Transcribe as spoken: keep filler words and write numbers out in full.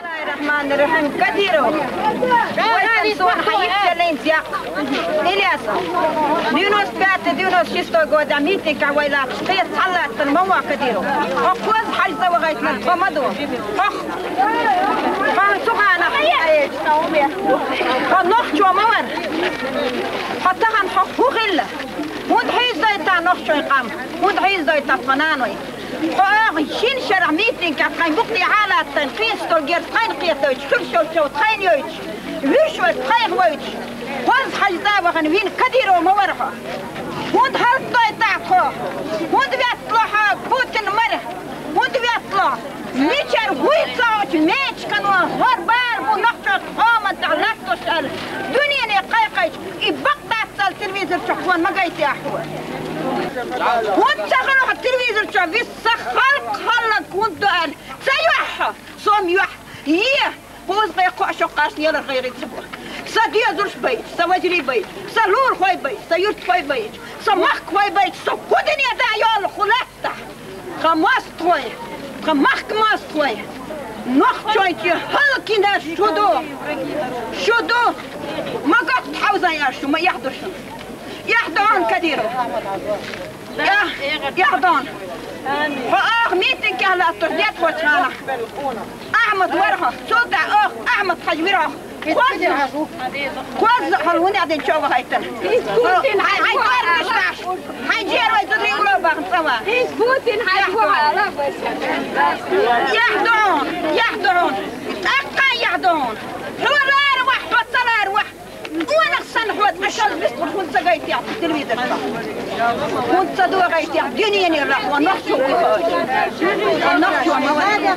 Бисмиллахир-рахманир-рахим. Кадиров. Вай, сан суна хьаийцаллинца яккха. Ильясов. Девяносто пятый, девяносто шестой года митинг вай лаьтташ кхета цхьаллаттана ма ва Кадиров. Хьо кхоза хьажа ца вахайтина тхо ма ду. Хьох. Хьо цу хана. Хьо нохчо ма вара. Хьо тахан хьох хӀу хилла? ХӀунда хьийзадайта нохчой къам? ХӀунда хьийзадайта тха наной? Хьо оаха шин шарахь митинг тхайн букъ тӀа хьалаттайн, кхин стол герз тхайна кхетойтуш, хуьлуш йолчо тхайна йойтуш, вуьш вай тхайх войтуш, хоза хьажа вахана вина Кадиров ма вара хьо. ХӀунда хӀаллакдойтахь тхо? ХӀунда веттало хьо Путин мара? ХӀунда веттало? Мичара вуй ца оцу мечкано хӀор бара бу нохчо тхоман тӀехь латтош аьлла, дуьнене кхайкхайча, и бакъ дац аьлла телевизор чу хьона ма гайтехь хьо. ХӀунда ца хилла хьо телевизор чу, виса халкъ хӀаллак хӀунда ду аьлла? Ца йохьа, сом йохь, е, бузгӀе кхоъ шо кхаш нелар гӀайгӀи ца бу. Са доьзалш байт, са вазри байт, са лулахой байт, са юртхой байт, са махкахой байт, со хӀу дуьне да йолу хӀу лаьттахь. Тхан мостагӀой, тхан махка мостагӀой, нохчойчу хӀаллакьйинарш шу ду, шу ду. Ма гатта хьовзан аьлла шу, ма эхь ду шуна. Эхь ду хьуна, Кадиров. Эхь, эхь ду хьуна. Хьо оаха митинг тӀехь латтош дет хӀоцу ханахь. Ахьмад вара хьо, цул тӀаьхьа оаха Ахьмад-Хьаьжа вира хьо. Кхозза, кхозза хьо хӀун яьдина чӀогӀа хьайтана? Хьайн, хьайн кӀоргаш ваьхьаш, хьайн жерой зуда хӀингало бахна цӀа ван. Эхь ду хьуна, эхь ду хьуна. ТӀаккха эхь ду хьуна. Хьо лара вахь, хьо ца лара вахь. Онах санна хьо цкъа шозза вистхуьлуш хӀунда ца гайтехь телевизор чу? ХӀунда ца догӀайтехь дуьненера хьо нохчо ву хьо? Хьо нохчо ма вара.